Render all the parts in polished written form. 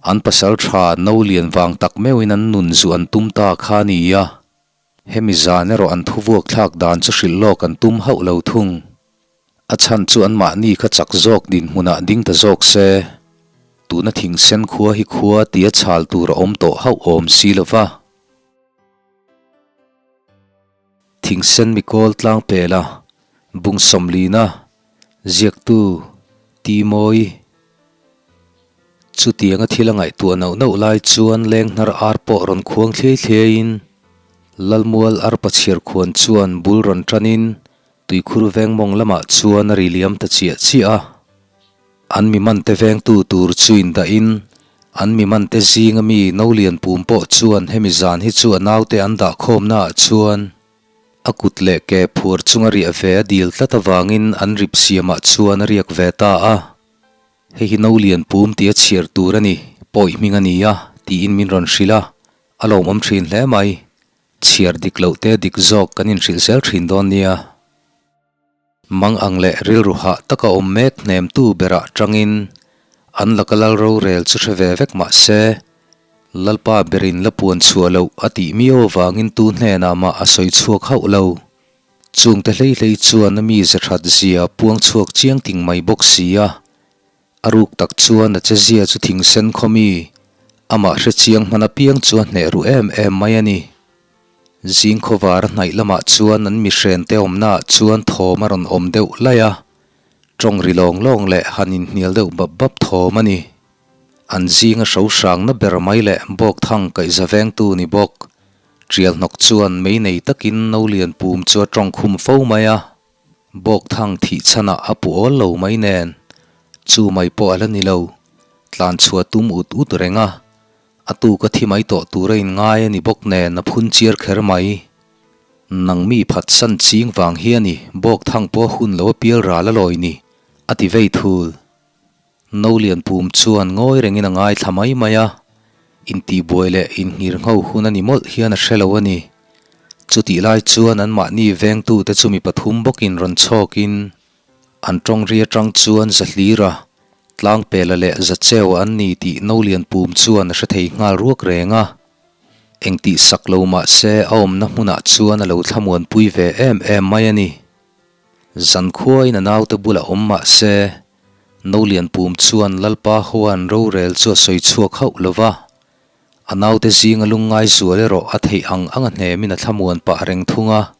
An pasal tha no lian vang tak meuhin an nun zu an tum ta kha a ni a. Hemi zan erawh an thuvuak thlak dan chu hrilh lawk an tum hauh lo thung. A chhan chu anmahni kha chak zawk dinhmunah ding ta zawk se, tuna thingsen khua hi khua tia chhal tur a awm tawh hauh awm si lo va. Thingsen mikawl tlang pela bung sawmlina ziaktu Timawi Chutianga thil a ngaihtuah nauh nauh lai chuan leng hnar ar pawh rawn khuang thliai thliaiin Lalmual arpa chhiar khuan chuan bul rawn tanin tuikhur veng mawng lamah chuan a ri liam ta chiah chiah a. An mi mante vengtu tur chu indahin an mi mante zinga mi no lian pum pawh chuan hemi zan hi chu a naute an dah khawmnaah chuan a kut leh ke phuar chunga riah ve a dil tlat avangin an rip siamah chuan a riak ve ta a. Hei hi no lian pum tia chhiar tur a ni, pawi hming a ni a, tiin min rawn hrilh a, a lawmawm thin hle mai. Chhiar dik loh te dik zawk kan inhrilh zel thin dawn nia. Mang ang leh rilru hah taka awm mek hnemtu berah tangin an laka lal rorel chu hre ve vek mah se, Lalpa berin la puan chhuah loh a tih miau avangin tu hnenah mah a sawi chhuak hauh lo. Chungte hlei hlei chuan a mi ze that zia puang chhuak chiang ting mai bawk si a, a ruk tak chuan a che zia chu thingsen khaw mi, amah hre chiang hman apiang chu a hneh ruh em em mai a ni. Zing khawvar a hnaih lamah chuan an mihrente awmnaah chuan thawm a rawn awm deuh laih a, tawng ri lawng lawng leh han inhnial deuh bap bap thawm a ni. An zinga hro hrangna ber mai leh bawkthang kaihza vengtu ni bawk. Tial hnawk chuan mei nei takin no lian pum chu a tawng khum fo mai a, bawkthang thih chhanah a pu awl lo mai nen, chu mai pawh a la ni lo, tlan chhuah tum ut ut reng a, a tuk a thi mai tawh tur a inngai a ni bawk nen a phun chiar kher mai. Nang mi phatsan ching vang hi a ni, bawkthang pawh a hun lo a pial ral a lawi ni, a ti vei thul. No lian pum chuan ngawi rengin a ngaithla mai mai a, intihbuai leh inngirngho hun a ni mawlh hian a hre lo a ni. Chutih lai chuan anmahni vengtute chu mi pathum bawkin rawn chhawkin an tawng ri atang chuan Zahlira, Tlangpela leh Zacheu an ni tih No lian pum chuan a hre thei nghal ruak reng a. Engtih sak lo mah se a awmna hmunah chuan a lo thlamuanpui ve em em mai a ni. Zankhuain a naute bulah awm mah se, No lian pum chuan Lalpa huan rorel chu a sawi chhuak hauh lo va, a naute zinga lungngai zual erawh a theih ang ang a hnemin a thlamuan pah reng thung a.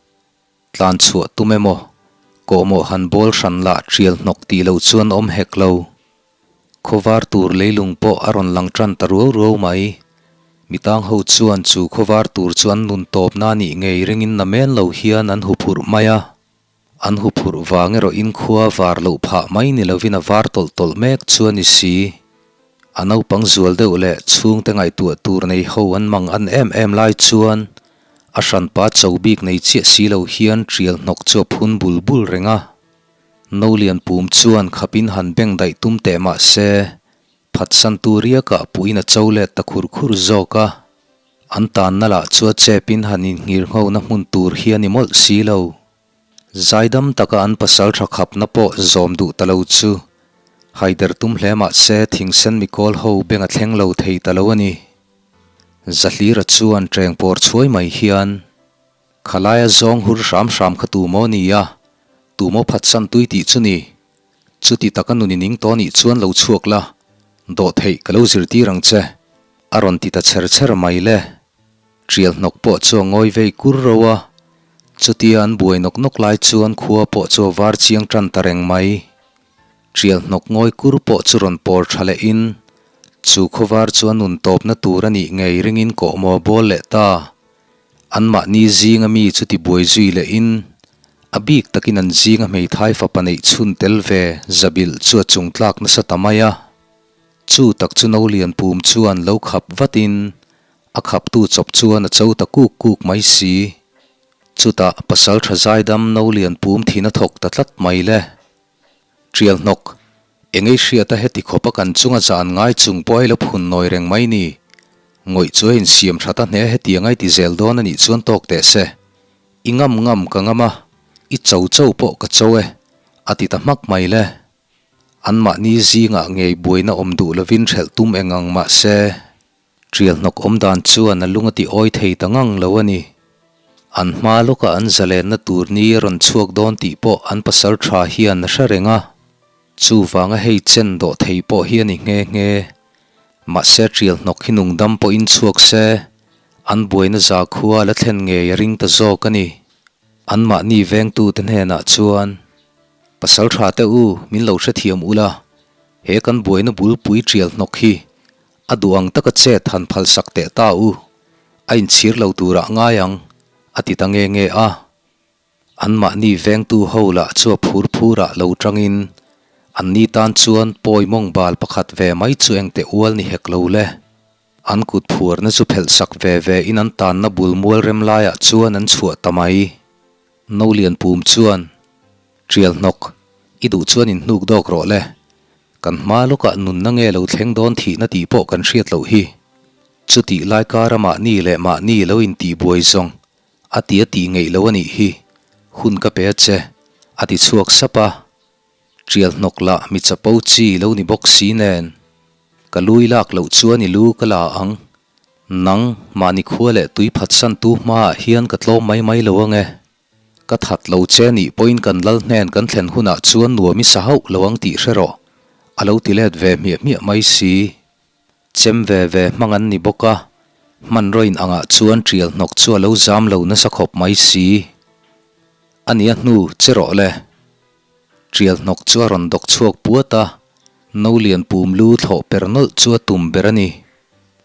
Tlan chhuah tum emaw, kawhmawh han bawl hran lah tial hnawk tih loh chuan awm hek lo. Khawvar tur leilung pawh a rawn lang tan ta ruau ruau mai. Mitang ho chuan chu khawvar tur chu an nun tawpna nih ngei ringin namen lo hian an huphurh mai a. An huphurh vang erawh in khua var loh phah mai ni lovin a var tawlh tawlh mek chu a ni si. A naupang zual deuh leh chhungte ngaihtuah tur nei ho an mang an em em lai chuan a hranpa cho bik nei chiah si lo hian tial hnawk chu a phun bul bul reng a. No lian pum chuan khapin han beng daih tum teh mah se, phatsantu riakah puiin a cho let ta khur khur zawk a. An tanna lah chu a chepin han inhngir nghona hmun tur hi a ni mawlh si lo. Zaidam taka an pasal tha khapna pawh zawm duh ta lo chu haider tum hle mah se thingsen mikawl ho beng a thleng lo thei ta lo a ni. Zahlira chuan ṭeng pawr chhuai mai hian Khalaia zawng hur hram hram kha tu maw ni a, tu maw phatsan tui tih chu ni. Chuti taka nun i ning tawh nih chuan lo chhuak la, dawhtheih ka lo zirtir ang che, a rawn ti ta chher chher mai le. Tial hnawk pawh chu a ngawi vei kur ro a, chutia an buai nawk nawk lai chuan khua pawh chu a var chiang tan ta reng mai. Tial hnawk ngawi kur pawh chu rawn pawr tha lehin, chu khawvar chu a nun tawpna tur a nih ngei ringin kawhmaw bawl leh ta. Anmahni zinga mi chu ti buai zui lehin, a bik takin an zinga hmeithai fapa neih chhun tel ve Zabilh chu a chung tlak nasa ta mai a. Chu tak chu no lian pum chuan lo khap vatin, a khaptu chawp chuan a cho ta kuk kuk mai si. Chutah pasal tha zaidam no lian pum thin a thawk ta tlat mai le. Tial hnawk, engei hriata heti khawpa kan chunga zan ngai chung pawh a ilo phun nawi reng mai ni. Ngawih chu a insiam that a hne hetiang a i ti zel dawn a nih chuan tawk teh se. I ngam ngam ka ngam a, i cho cho pawh ka cho e, a ti ta hmak mai le. Anmahni zingah ngei buaina awm duh lovin hrelh tum eng ang mah se, Ṭial hnawk awm dan chuan a lung a ti awi thei ta ngang lo a ni. An hma lawka an zalenna tur ni a rawn chhuak dawn tih pawh an pasal ṭha hian a hre reng a. Chuvanga hei chen dawh thei pawh hi a ni nghe nghe. Mahse ṭial hnawk hi nungdam pawhin chhuak se, an buaina zakhua a la thlen ngei a ring ta zawk a ni. Anmahni vengtute hnenah chuan, Pasal ṭha teh u, min lo hrethiam ula, he kan buaina bulpui ṭial hnawk hi a duh ang taka chet han phalsak teh ta u, a inchhir lo turah ngai ang, a ti ta nge nge a. Anmahni vengtu ho lah chu a phur phurah lo tangin anni tan chuan pawi mawng bal pakhat ve mai chu engteh ual ni hek lo le. An kut phuarna chu phelh sak ve ve in an tanna bul mual rem laiah chuan an chhuah ta mai. No lian pum chuan, Ṭial hnawk, i duh chuan in hnuk dawk rawh le. Kan hma lawkah nunna nge lo thleng dawn thihna tih pawh kan hriat loh hi. Chutih lai kara mahni leh mahni lo intihbuai zawng a ti a tih ngeih lo a nih hi, hun ka pe a che, a ti chhuak sap a. Ṭial hnawk lah mi chapo chi lo ni bawk si nen, ka lui lak loh chuan i lu ka la ang. Nang, mahni khua leh tui phatsantu hmaah hian ka tlawm mai mai lo ang e. Ka that lo che nih pawhin kan lal hnen kan thlen hunah chuan nuam i sa hauh lo ang tih hre rawh, a lo ti let ve hmiah hmiah mai si. Chem ve ve hmang an ni bawk a, hmanraw in angah chuan ṭial hnawk chu a lo zam lo nasa khawp mai si. A nia hnu che rawh le. Ṭial hnawk chu a rawn dawk chhuak puat a, no lian pum lu thlawh per nawlh chu a tum ber a ni.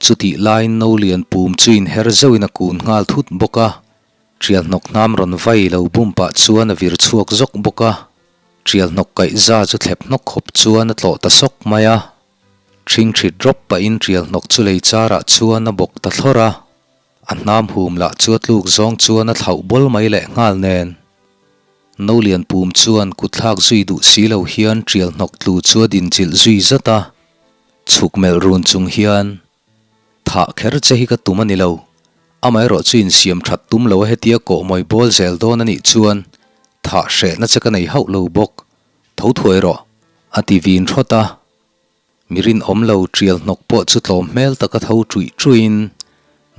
Chutih laiin no lian pum chu inher zeuhin a kun nghal thut bawk a, ṭial hnawk hnam rawn vai lo bum pah chuan a vir chhuak zawk bawk a. Ṭial hnawk kaih za chu thlep hnawk khawp chuan a tlawh ta sawk mai a. Ṭhing ṭhit rawp pahin ṭial hnawk chu lei charah chuan a bawk ta thlawr a, a hnam hum lah chu a tluk zawng chuan a thlauh bawl mai leh nghal nen. No lian pum chuan kut thlak zui duh si lo hian ṭial hnawk tlu chu a din chilh zui zat a, chhuk melh run chung hian, Thah kher che hi ka tum a ni lo, amaherawh chu insiam ṭhat tum lo a hetia kawh mawi bawl zel dawn a nih chuan thah hrehna che ka nei hauh lo bawk, tho thuai rawh, a ti vin ṭhawt a. Mi rinawm lo ṭial hnawk pawh chu tlawm hmel taka tho ṭuih ṭuihin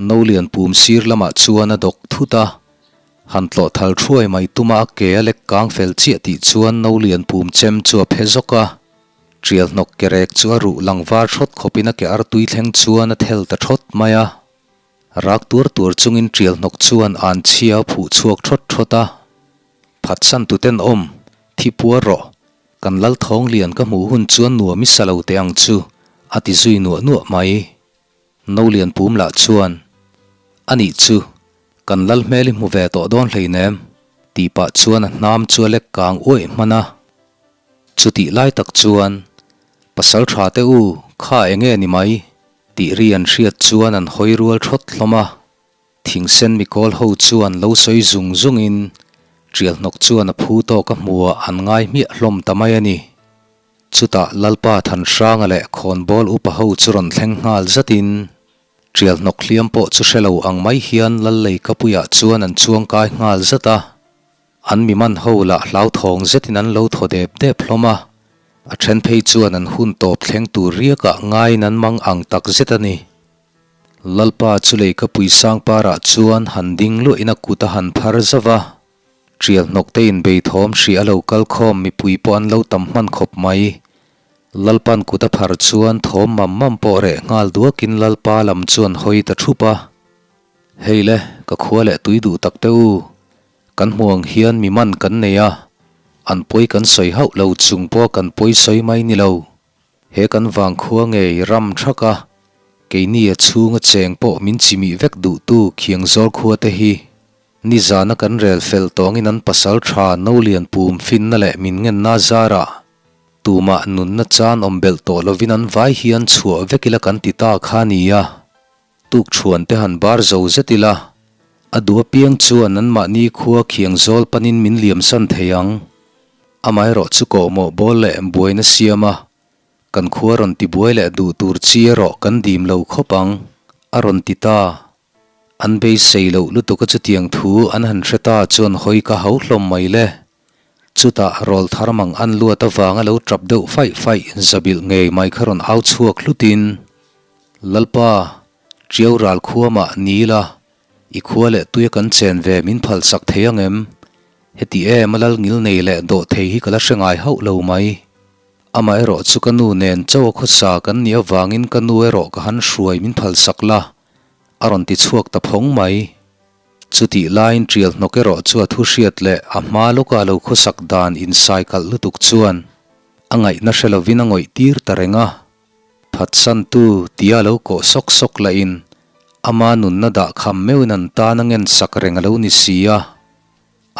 no lian pum sir lamah chuan a dawk thut a. Han tlawh thal ṭhuai mai tuma a ke a lek kang fel chiah tih chuan no lian pum chem chu a phe zawk a. Ṭial hnawk ke rek chu a ruh lang var ṭhawt khawpin a ke artui thleng chuan a thel ta ṭhawt mai a. Rak tuar tuar chungin ṭial hnawk chuan an chhia a phuh chhuak ṭhawt ṭhawt a. Phatsan tuten awm, thi puar rawh. Kan lal thawng lian ka hmuh hun chuan nuam i sa lo teh ang chu, a ti zui nuah nuah mai. No lian pum lah chuan, A nih chu, kan lal hmel i hmu ve tawh dawn hleinem, tih pah chuan a hnam chu a lek kang uaih hman a. Chutih lai tak chuan, Pasal tha teh u, kha enge ni mai? tih ri an hriat chuan an hawi rual thawt hlawm a. Thingsen mikawl ho chuan lo sawi zung zungin Ṭial hnawk chuan a phu tawk a hmuhah an ngai hmiah hlawm ta mai a ni. Chutah Lalpa Thanhranga leh Khawnbawl upa ho chu rawn thleng nghal zatin Ṭial hnawk hliam pawh chu hre lo ang mai hian Lallei Kapuiah chuan an chuang kai nghal zat a. An mi man ho lah hlauthawng zetin an lo thaw dep dep hlawm a, a then phei chuan an hun tawp thleng tur riakah ngaiin an mang ang tak zet a ni. Lalpa chu leikapui sangparah chuan han ding luahin a kut a han phar zauh va, ṭial hnawk te inbeithawm hrih a lo kal khawm mipui pawh an lo tam hman khawp mai. Lalpa'n kut a phar chuan thawm mam mam pawh reh nghal duakin Lalpa lam chuan hawi ta thup a. Hei le, ka khua leh tui duh tak te u, kan hmu ang hian mi man kan nei a, an pawi kan sawi hauh lo chung pawh kan pawi sawi mai ni lo. He kan vangkhua ngei ram thak a, keini a chhunga cheng pawh min chimih vek duhtu Khiangzawl khua te hi nizana kan rel fel tawngin an pasal tha no lian pum finna leh min ngenna zarah tumah nunna chan awm belh tawh lovin an vai hian chhuah vek ila kan ti ta kha nia. Tuk chhuan te han bar zo zet ila, a duh apiang chuan anmahni khua Khiangzawl panin min liamsan thei ang. Amaherawh chu kawhmawh bawl leh buaina siam a, kan khua rawn ti buai leh duh tur chi erawh kan dim lo khawp ang, a rawn ti ta. An beisei loh lutuk a chutiang thu an han hre ta chuan hawi ka hau hlawm mai le. Chutah rawlthar mang an luat avanga lo tap deuh faih faih zabilh ngei mai kha rawn au chhuak hlutin, Lalpa, Tiau ral khuamah ni ila, i khua leh tuia kan chen ve min phalsak thei ang em? Heti em a lal ngil nei leh dawh thei hi ka la hre ngai hauh lo mai. Amaherawh chu ka nu nen chaw a khawsa kan nih avangin ka nu erawh ka han hruai min phalsak la, a rawn ti chhuak ta phawng mai. Chutih laiin tial hnawk erawh chu a thu hriat leh a hma lawka a lo khawsak dan insai kalh lutuk chuan a ngaihna hre lovin a ngawih tir ta reng a. Phatsantu tia a lo kawh sawk sawk lahin ama nunna dah kham meuhin an tan a ngensak reng a lo ni si a.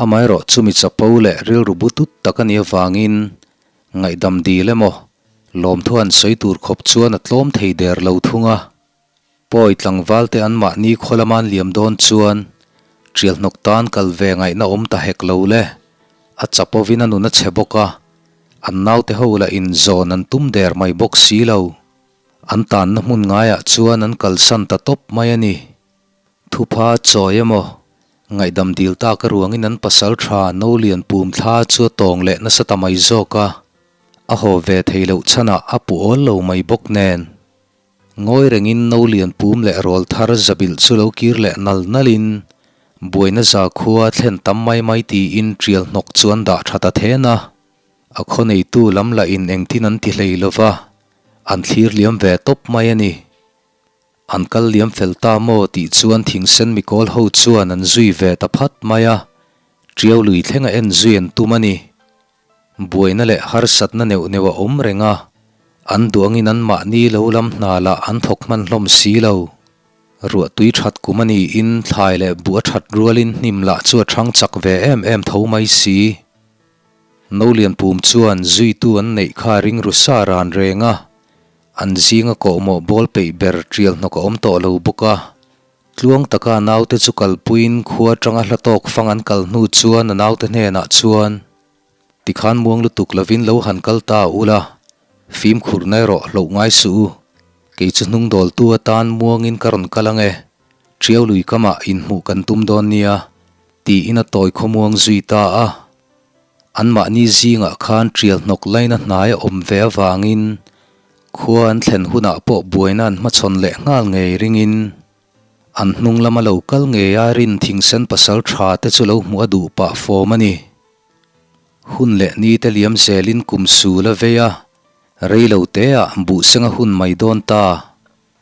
Amaherawh chumi chapo leh rilru butut tak a nih avangin ngaihdam dil emaw lawmthu han sawi tur khawp chuan a tlawm thei der lo thung a. Pawi tlangval te an mahni khaw lama an liam dawn chuan tial hnawk tan kal ve ngaihna awm ta hek lo le. A chapovin a nun a chhe bawk a, an naute ho lah in zawn an tum der mai bawk si lo. An tanna hmun ngaiah chuan an kalsan ta tawp mai a ni. Thupha chawi emaw, ngaihdam dil tak aruangin an pasal tha no lian pum thla chu a tawng leh nasa ta mai zawk a, a haw ve thei loh chhanah a pu awl lo mai bawk nen. Ngawi rengin no lian pum leh rawl thar zabilh chu lo kir leh nal nalin buaina zakhua thlen tam mai mai tiin tial hnawk chu an dah tha ta then a. A khaw neitu lam lahin engtin an ti hlei lova, an thlir liam ve tawp mai a ni. An kal liam fel ta maw tih chuan thingsen mikawl ho chuan an zui ve ta phat mai a, tiau lui thlenga en zui an tum a ni. Buaina leh harsatna neuh neuh a awm reng a, an duangin anmahni lo lam hna lah an thawk hman hlawm si lo. Ruahtui that kum a niin thlai leh buh a that rualin hnim lah chu a thang chak ve em em tho mai si. Nolianpum chuan zuitu an neih kha ring ru sa ran reng a, an zinga kawhmawh bawl peih ber tial hnawk a awm tawh lo bawk a. Tluang taka a naute chu kalpuiin khua atanga hla tawk fang an kal hnu chuan a naute hnenah chuan, Tikhan muang lutuk lovin lo han kal ta ula, fimkhurna erawh hloh ngai suh u. Kei chu hnungdawltu atan muangin ka rawn kal ang e, Tiau lui kamah inhmuh kan tum dawn nia, tiin a tawi khawmuang zui ta a. Anmahni zingah khan tial hnawk laina hnai a awm ve avangin khua an thlen hunah pawh buaina an hmachhawn leh nghal ngei ringin an hnung lama lo kal ngei a rin thingsen pasal tha te chu lo hmuh a duh pah fawm a ni. Hun leh ni te liam zelin kum sul a vei a, rei lo teah buhseng a hun mai dawn ta.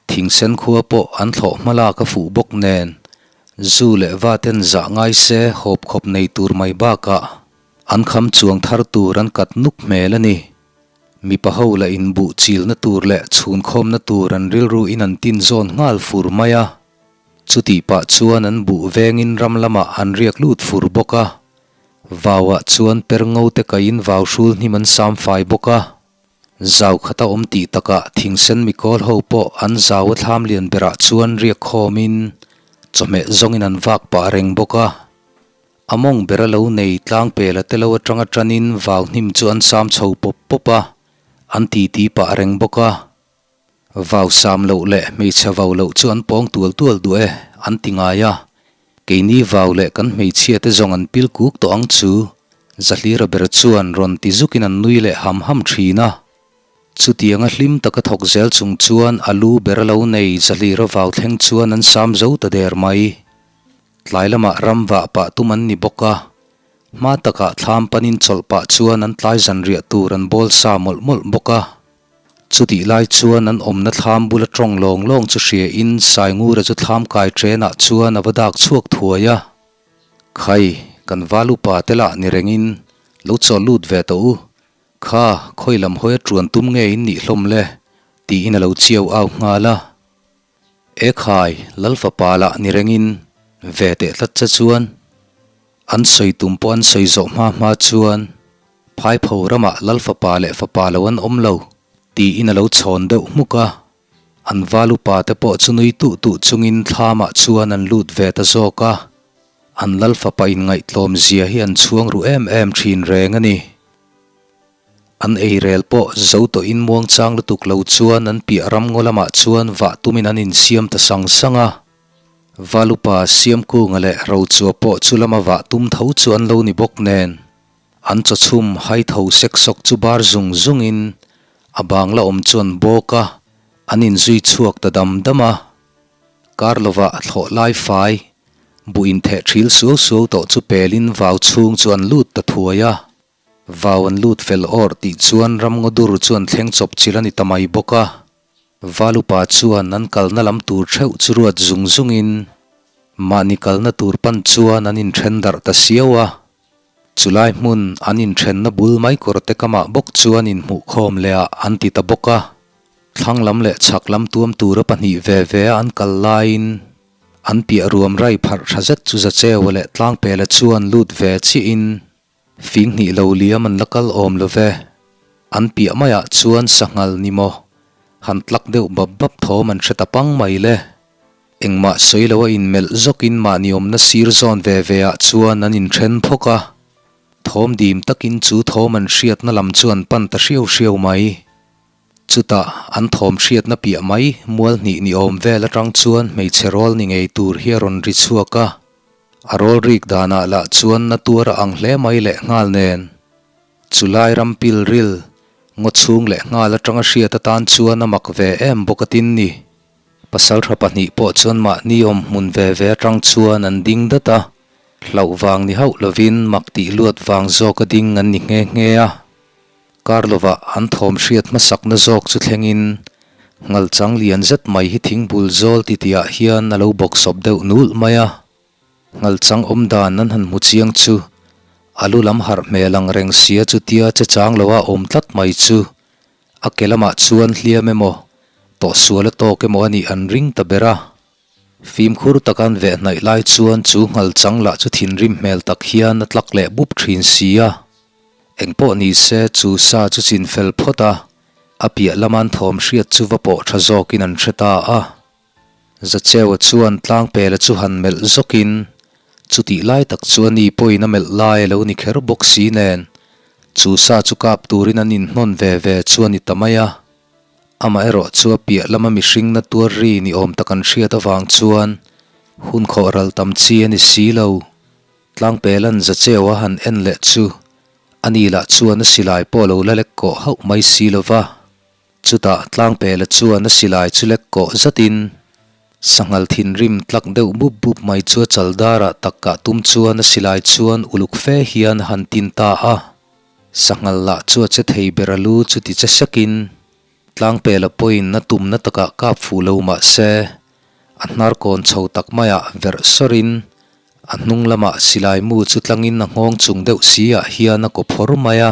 Thingsen khua pawh an thlawh hma lak a fuh bawk nen, zu leh va ten zah ngai se hawp khawp nei tur mai bakah an kham chuang thar tur an kat nuk hmel a ni. Mipa ho lah inbuh chilna tur leh chhunkhawmna tur an rilru in an tin zawn nghal fur mai a. Chutih pah chuan an buh vengin ram lamah an riak lut fur bawk a. Vauah chuan per ngo te kaiin vau hrul hnim an sam fai bawk a. Zau khata awm tih takah thingsen mikawl ho pawh an zau a thlam lian berah chuan riak khawmin chawhmeh zawngin an vak pah reng bawk a. A mawng bera lo nei tlang pela te lo atanga tanin vau hnim chu an sam chho pawp pawp a, an titi pah reng bawk a. Vau sam loh leh hmeichhe vau loh chu an pawng tual tual duh e, an ti ngai a. Keini vau leh kan hmeichhia te zawng an pil kuk tawh ang chu, Zahlira ber chuan rawn ti zukin an nui leh ham ham thin a. Chutianga hlim taka thawk zel chung chuan a lu ber a lo nei Zahlira vau thleng chuan an sam zo ta der mai. Tlai lamah ram vah pah tum an ni bawk a, hma takah thlam panin chawlh pah chuan an tlai zanriah tur an bawl sa mawlh mawlh bawk a. Chutih lai chuan an awmna thlam bula tawng lawng lawng chu hria in Saingura chu thlam kai ṭenah chuan a va dak chhuak thuai a. Khai, kan val upa te lah ni rengin lo chawl lut ve tawh u. Kha, khawi lam hawi a ṭuan tum nge in nih hlawm le? tiin a lo chiau au nghal a. E khai, Lal fapa lah ni rengin ve teh tlat che chuan an sawi tum pawh an sawi zawh hma hma chuan Phaipho ramah Lal fapa leh fapa lo an awm lo, tiin a lo chhawn deuh hmuk a. An val upa te pawh chu nui tuh tuh chungin thlamah chuan an lut ve ta zawk a. An Lal fapa inngaihtlawm zia hi an chhuang ru em em thin reng a ni. An eirel pawh zo tawhin muangchang lutuk lo chuan an piah ram ngaw lamah chuan vah tumin an insiam ta sang sang a. Val upa Siamkunga leh Rochua pawh chu lama vah tum tho chu an lo ni bawk nen. An chawchhum hai tho sek sawk chu bar zung zungin a bang la awm chuan bawk a, an inzui chhuak ta dam dam a. Kar lovah thlawh lai fai, buh intheh thil suau suau tawh chu pelin vau chhung chu an lut ta thuai a. Vau an lut fel awrh tih chuan ramngaw dur chu an thleng chawp chilh a ni ta mai bawk a. Valupa chuan an kalna lam tur theuh chu ruat zung zungin mahni kalna tur pan chuan an inthen darh ta siau a. Chulai hmun an inthenna bul mai kawr te kamah bawk chuan inhmuhkhawm leh ah an ti ta bawk a. Thlang lam leh chhak lam tuam tura pahnih ve ve a an kal laiin an piah ruam rai pharh tha zet chu Zacheua leh Tlangpela chuan lut ve chiahin fing hnih lo liam an la kal awm lo ve. An piah maiah chuan sanghal ni maw han tlak deuh bap bap thawm an hre ta pang mai le. Engmah sawi lo a inmelh zawkin mahni awmna sir zawn ve ve ah chuan an inthen phawk a, thawm dim takin chu thawm an hriatna lam chu an pan ta hriau hriau mai. Chutah an thawm hriatna piah mai mual hnih ni awm vel atang chuan hmeichhe rawl ni ngei tur hi a rawn ri chhuak a, a rawl rik danah lah chuan na tuar a ang hle mai leh nghal nen. Chulai ram pil ril, ngaw chhung leh nghal atanga hriat atan chuan a mak ve em bawk a tin ni. Pasaltha pahnih pawh chuan mahni awm hmun ve ve atang chuan an ding dat a, hlauh vang ni hauh lovin mak tih luat vang zawk a ding an ni nghe nghe a. Kar lovah an thawm hriat hmasakna zawk chu thlengin ngalchang lian zet mai hi thingbul zawl titiah hian a lo bawksawp deuh nulh mai a. Ngalchang awm dan an han hmu chiang chu a lu lam harh hmel ang reng sia chutia che chang loa awm tlat mai chu A ke lamah chuan hliam emaw, tawhsual a tawk emaw a nih an ring ta ber a. Fimkhur taka an veh hnaih lai chuan chu nghal chang lah chu thinrim hmel tak hian a tlak leh bup thin si a. Engpawh ni se chu sa chu chin fel phawt a, a piah lama an thawm hriat chu va pawh tha zawkin an hre ta a. Zacheua chuan tlangpela chu han melh zawkin, chutih lai tak chu a ni pawhin a melh lai a lo ni kher bawk si nen, chu sa chu kap turin an inhnawn ve ve chu a ni ta mai a. Amaherawh chu a piah lama mihring na tuar ri ni awm tak an hriat avang chuan hun khawh ral tam chi a ni si lo. Tlangpela'n Zacheua han en leh chu a ni lah chuan a silai pawh a lo la lek kawh hauh mai si lo va. Chutah Tlangpela chuan a silai chu lek kawh zatin sanghal thinrim tlak deuh bup bup mai chu a chal darah tak kah tum chuan a silai chuan uluk fe hian a han tin ta a. Sanghal lah chu a che thei ber a lu chu ti che sekin Tlangpela pawhin a tumna takah kap fuh lo mah se a hnar kawn chho tak maiah verh sawrin a hnung lamah silai mu chu tlangin a nghawng chung deuh si ah hian a kaw phawr mai a.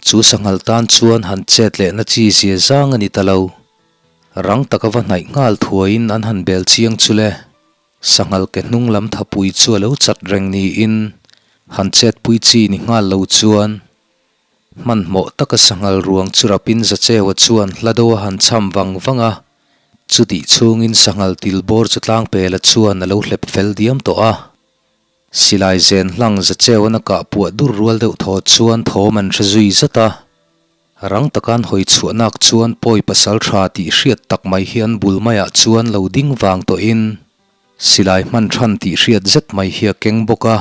Chu sanghal tan chuan han chet lehna chi zia zang a ni ta lo. Rang taka va hnaih nghal thuaiin an han bel chiang chu le. Sanghal ke hnung lam thapui chu a lo chat reng niin han chetpui chi ni nghal lo chuan hmanhmawh taka sanghal ruang chu rapin Zacheua chuan hla do a han cham vang vang a. Chutih chhungin sanghal tilbawr chu tlangpela chuan a lo hlep fel diam tawh a. Silai zen hlang Zacheuan a kah puah dur rual deuh thaw chuan thawm an hre zui zat a. Rang taka an hawi chhuah nak chuan pawi pasal tha tih hriat tak mai hi an bul maiah chuan lo ding vang tawhin silai hman than tih hriat zet mai hi a keng bawk a.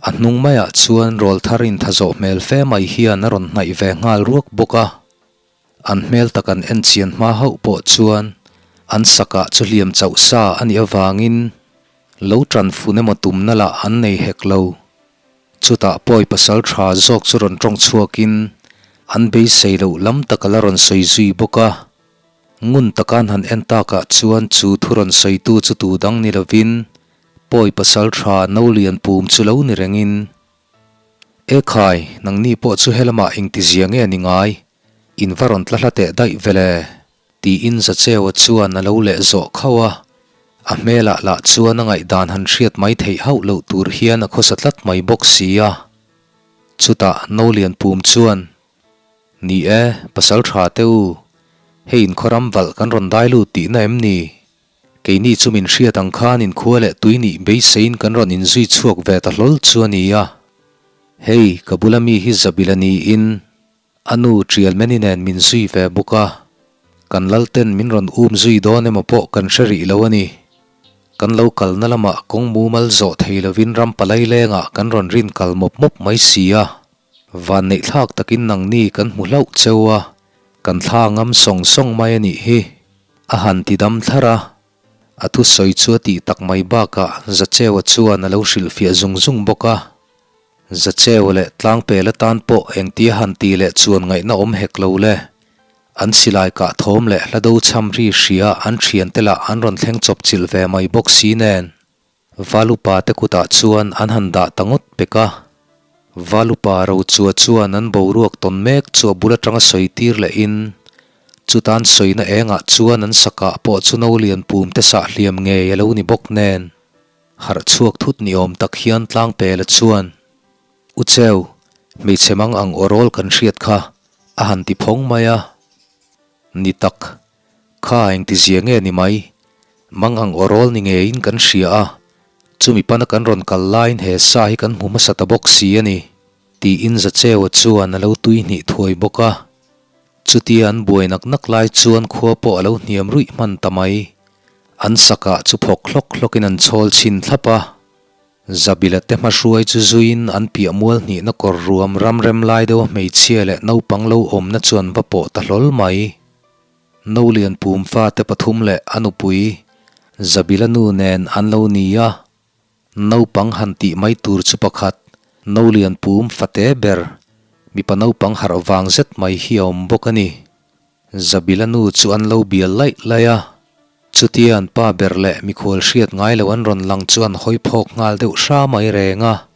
A hnung maiah chuan rawlthar intha zawh hmel fe mai hian a rawn hnaih ve nghal ruak bawk a. An hmel tak an en chian hma hauh pawh chuan an sakah chu hliam chauh sa a nih avangin lo tan fun emaw tumna lah an nei hek lo. Chutah pawi pasal tha zawk chu rawn tawng chhuakin an beisei loh lam tak a la rawn sawi zui bawk a. Ngun taka an han en takah chuan chu thu rawn sawitu chu tu dang ni lovin pawi pasal tha no lian pum chu lo ni rengin Ekhai, nangni pawh chu helamah engtizia nge ni ngai? In va rawn tla hla teh daih vele? tiin Zacheua chuan a lo leh zawh khauh a. A hmelah lah chuan a ngaihdan han hriat mai theih hauh loh tur hian a khawsa tlat mai bawk si a. Chutah Nolian pum chuan, Ni e, pasal tha teh u, hei inkhawram valh kan rawn dai lut tihna em ni? Keini chu min hriat ang khan inkhua leh tui nih beiseiin kan rawn inzui chhuak ve ta hlawl chu a ni a. Hei, ka bula mi hi Zabila niin a nu Ṭialmeni nen min zui ve bawk a. Kan Lalten min rawn um zui dawn emaw pawh kan hre rih lo a ni. Kan lo kalna lamah kawng mumal zawh thei lovin ram palai lengah kan rawn rin kal mawp mawp mai si a. Vanneihthlak takin nangni kan hmu hlauh cheu a, kan thla ngam sawng sawng mai a nih hi, a han ti dam thlarh a. A thusawi chu a tih tak mai bakah Zacheua chuan a lo hrilhfiah zung zung bawk a. Zacheua leh Tlangpel atan pawh engtia han tih leh chuan ngaihna awm hek lo le. An silai kah thawm leh hla do cham ri hria an thiante lah an rawn thleng chawp chilh ve mai bawk si nen. Valupa te kutah chuan an han dah ta ngawt pek a. Valupa Rochua chuan an boruak tawn mek chu a bul atanga sawi tir lehin chutan sawina engah chuan an sakah pawh chu no lian pum te sah hliam ngei a lo ni bawk nen. Harh chhuak thut ni awm tak hian Tlangpela chuan, U Cheu, hmeichhe mang ang aw rawl kan hriat kha, a han ti phawng mai a. Ni tak, kha engtizia nge ni mai? Mang ang aw rawl ni ngeiin kan hria a, chumi pana kan rawn kal laiin he sa hi kan hmu hmasa ta bawk si a ni, tiin Zacheua chuan a lo tui hnih thuai bawk a. Chutia an buai nak nak lai chuan khua pawh a lo hniam ruih hman ta mai. An sakah chu phawk hlawk hlawkin an chhawl chhin thlap a. Zabila te hmahruai chu zuiin an piah mual hnihna kawr ruam ram rem lai deuha hmeichhia leh naupang lo awmna chu an va pawh ta hlawl mai. Nolian pum fate pathum leh a nupui Zabila nu nen an lo ni a. Naupang han tih mai tur chu pakhat, Nolian pum fate ber, mipa naupang harh vang zet mai hi a awm bawk a ni. Zabila nu chu an lo bial laih laih a, chutia an pa ber leh mikhual hriat ngai lo an rawn lang chu an hawi phawk nghal deuh hra mai reng a.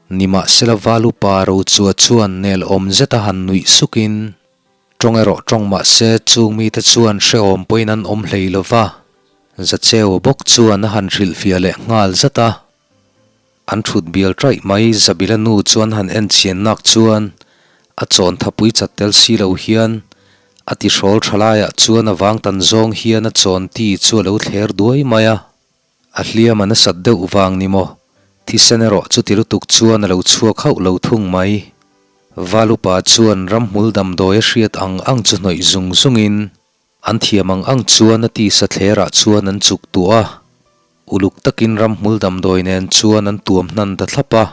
Nimahsela Valupa Rochua chuan nel awm zeta han nuih sukin, Tawng erawh tawng mah se chung mite chuan hrehawm pawhin an awm hlei lo va, Zacheua bawk chuan a han hrilhfiah leh nghal zat a. An thut bial taih mai Zabila nu chuan han en chhian nak chuan a chawn thapui chat tel si lo hian a tihrawl tha laiah chuan a vang tan zawng hian a chawn ti chu a lo thler duai mai a. A hliam a nasat deuh vang ni maw? Thisen erawh chuti lutuk chuan a lo chhuak hauh lo thung mai. Valupa chuan ramhmul damdawi a hriat ang ang chu hnawih zung zungin an thiam ang ang chuan a tisa thlerah chuan an chuk tuah a. Uluk takin ramhmul damdawi nen chuan an tuam hnan ta thlap a.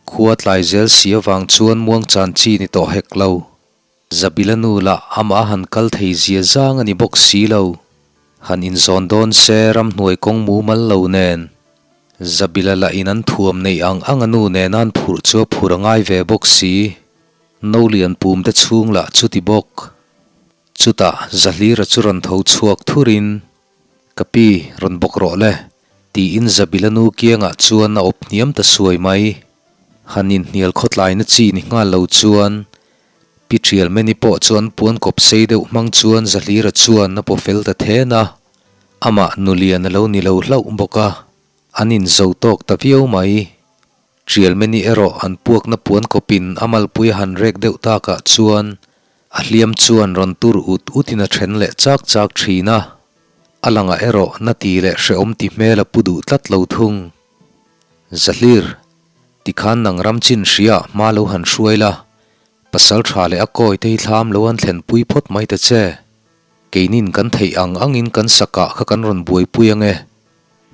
Khua tlai zel si avang chuan muangchan chi ni tawh hek lo. Zabila nu lah amah a han kal thei zia zang a ni bawk si lo. Han inzawn dawn se ramhnuai kawng mumal lo nen. Zabila lah in an thuam neih ang ang a nu nen an phurh chu a phur a ngai ve bawk si. No lian pum te chhung lah chuti bawk. Chutah Zahlira chu rawn tho chhuak thurin. Ka pi, rawn bawk rawh le, tiin Zabila nu kiangah chuan a awp hniam ta suai mai. Han inhnial khawtlaina chi ni nghal lo chuan Pi Ṭialmeni pawh chuan puan kawp sei deuh hmang chuan Zahlira chuan a paw fel ta then a, amah nulian a lo ni lo hlauh bawk a, an inzo tawk ta viau mai. Ṭialmeni erawh an puakna puan kawpin a malpui a han rek deuh takah chuan a hliam chuan rawn tur ut utin a ṭhen leh chak chak ṭhin a, a langah erawh na ti leh hrehawm ti hmel a pu duh tlat lo thung. Zahlir, tikhan nang ram chin hria hma lo han hruai la, pasal ṭha leh a kawi te hi thlam lo an thlenpui phawt mai ta che. Keinin kan theih ang angin kan sakah kha kan rawn buaipui ange.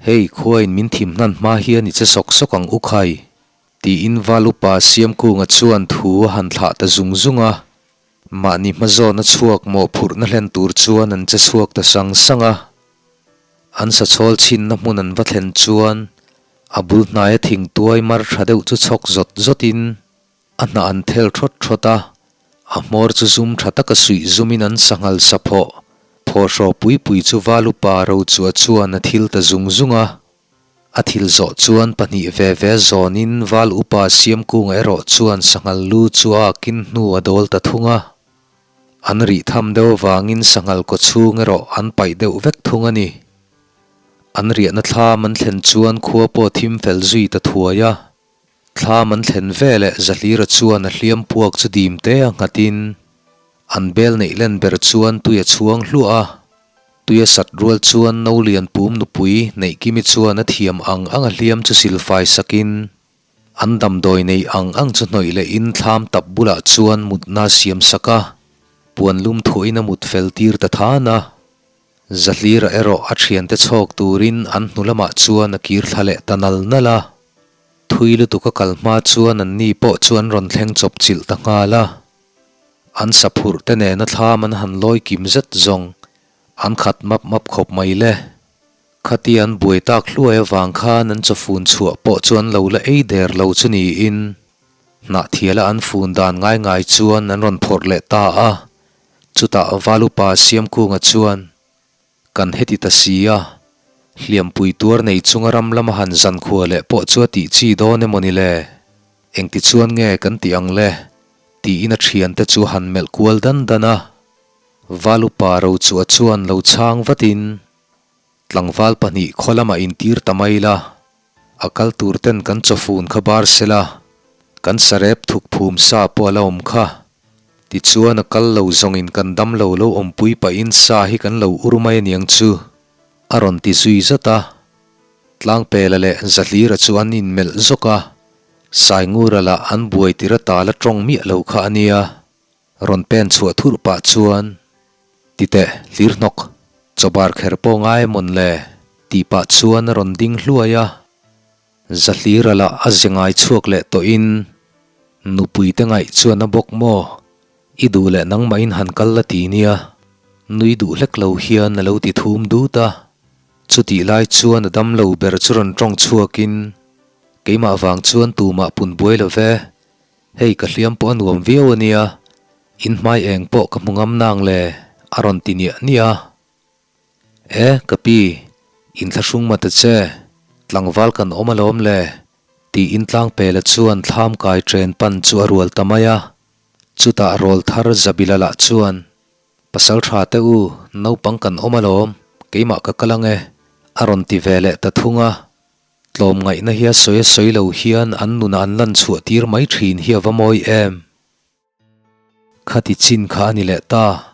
Hei, khuain min thim hnan hma hian i che sawk sawk ang u khai, tiin Val upa Siamkunga chuan thu a han thlah ta zung zung a. Mahni hmazawn a chhuak mawhphurhna hlen tur chuan an che chhuak ta sang sang a. An sachawl chhinna hmun an va thlen chuan a bul hnaia thingtuai mar tha deuh chu chhawk zawt zawtin A hnah an thel thawt thawt a, a hmawr chu zum tha taka suih zumin an sanghal sa phawh. Phawhraw pui pui chu Valupa Rochua chuan a thil ta zung zung a. A thil zawh chuan pahnih ve ve zawnin Val Upa Siamkunga erawh chuan sanghal lu chu a akin hnu a dawl ta thung a. An rih tham deuh avangin sanghal kaw chhung erawh an paih deuh vek thung a ni. An riahna thlam an thlen chuan khua pawh thim fel zui ta thuai a. Thlam an thlen veleh Zahlira chuan a hliam puak chu dim te a nghatin an bel neih len ber chuan tui a chhuang hluah a. Tui a sat rual chuan no lian pum nupui Neihkimi chuan a thiam ang ang a hliam chu silfai sakin an damdawi neih ang ang chu hnawih lehin thlam tap bulah chuan mutna a siam sak a, puan lum thuahin a mut fel tir ta than a. Zahlira erawh a thiante chhawk turin an hnu lamah chuan a kir thla leh ta nal nal a. Thui lutuk a kal hma chuan an ni pawh chu an rawn thleng chawp chilh ta nghal a. An saphurh te nena thlam an han lawi kim zet zawng an khat map map khawp mai le. Khatia an buai tak hluai avang khan an chawfun chhuah pawh chu an lo la ei der lo chu niin Hnahthiala an fun dan ngai ngai chuan an rawn phawrh leh ta a. Chutah Valupa Siamkunga chuan, Kan heti ta si a, hliampui tuar nei chunga ram lama han zankhua leh pawh chu a tih chi dawn emaw ni le? Engti chuan nge kan tih ang le? tiin a thiante chu han melh kual dan dan a. Valupa Rochua chuan lo chhang vatin, Tlangval pahnih khaw lamah intir ta mai la, a kal tur ten kan chawfun kha bar sela, kan sarep thuk phum sa pawh a la awm kha. Tichuan a kal lo zawngin kan dam lo lo awmpui pahin sa hi kan lo ur mai aniang chu, a rawn ti zui zat a. Tlangpela leh Zahlira chu an inmelh zawk a, Saingura lah an buai tir ata la tawng miah lo kha a nia. Rawn pen chhuah thurh pah chuan, Ti teh, hlir hnawk, chawbar kher pawh ngai mawn le? tih pah chuan a rawn ding hluai a. Zahlira lah a ze ngai chhuak leh tawhin, Nupui te ngaih chuan a bawk maw? I duh leh nangmahin han kal la ti nia, nui duh hlek lo hian a lo ti thum dut a. Chutih lai chuan a damlo ber chu rawn tawng chhuakin, Keimah vang chuan tumah pun buai lo ve, Hei ka hliam pawh a nuam viau a nia, in hmai eng pawh ka hmu ngam nang le, a rawn ti niah niah a. E, ka pi, inthlahrung mah ta che, tlangval kan awm alawm le, tiin Tlangpela chuan thlam kai ṭen pan chu a rual ta mai a. Chutah rawl thar Zabila lah chuan, Pasal ṭha teh u, naupang kan awm alawm, keimah ka kal ang e, a rawn ti ve leh ta thung a. Tlawmngaihna hi a sawi a sawi lo hian an nunah an lan chhuah tir mai thin hi a va mawi em? Khati chin kha a ni leh ta.